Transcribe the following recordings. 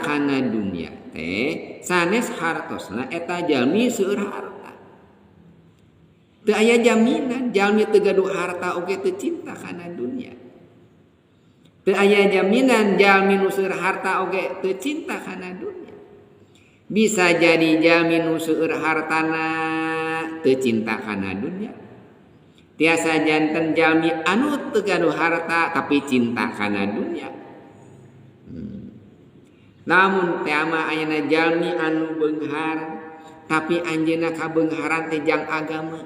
kana dunia teh sanes hartosna eta jalmi seueur harta. Teu aya jaminan jalmi teu gaduh harta oge teu cinta kana dunia. Teu aya jaminan jalmi nu seueur harta oge teu cinta kana dunia. Bisa jadi jalmi nu seueur hartana teu cinta kana dunia. Tiasa janten jalmi anu teu gaduh harta tapi cinta kana dunia. Namun teh mah ayeuna jalmi anu beunghar tapi anjeunna kabeungharan teh jang agama,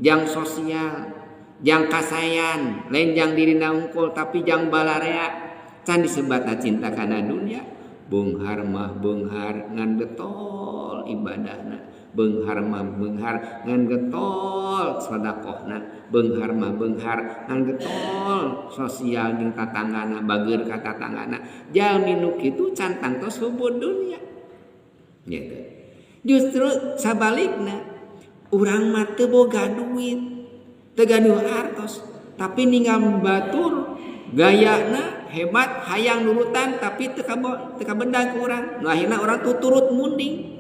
jang sosial, jang kasayan, lain jang dirina unggul tapi jang balarea. Can disebatna cinta kana dunia. Beunghar mah beunghar ngan getol ibadahna, beunghar mah beunghar ngan getol sedekahna, beunghar mah beunghar ngan getol sosial jeung tatanggana, bageur ka tatanggana. Jalmi nu kitu can tangtos hubud dunia gitu. Justru sabalikna urang mah teu boga duit, teu gaduh artos, tapi ninggal batur gayana hebat hayang nurutan tapi teu kabedag ku urang. Nu akhirna urang tuturut munding.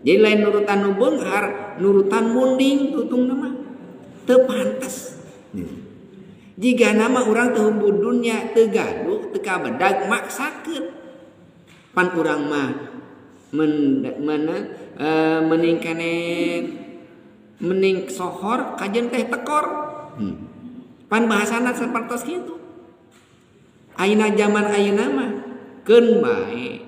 Jadi lain nurutan nu beunghar, nurutan munding tutungna mah teu pantes. Jika nama urang teu hubud dunya, teu gaduh, teu kabedag maksakeun. Pan urang mah mending kene mending sohor kajen teh tekor. Pan bahasana sapertos kitu. Ayeuna zaman ayeuna mah keun bae.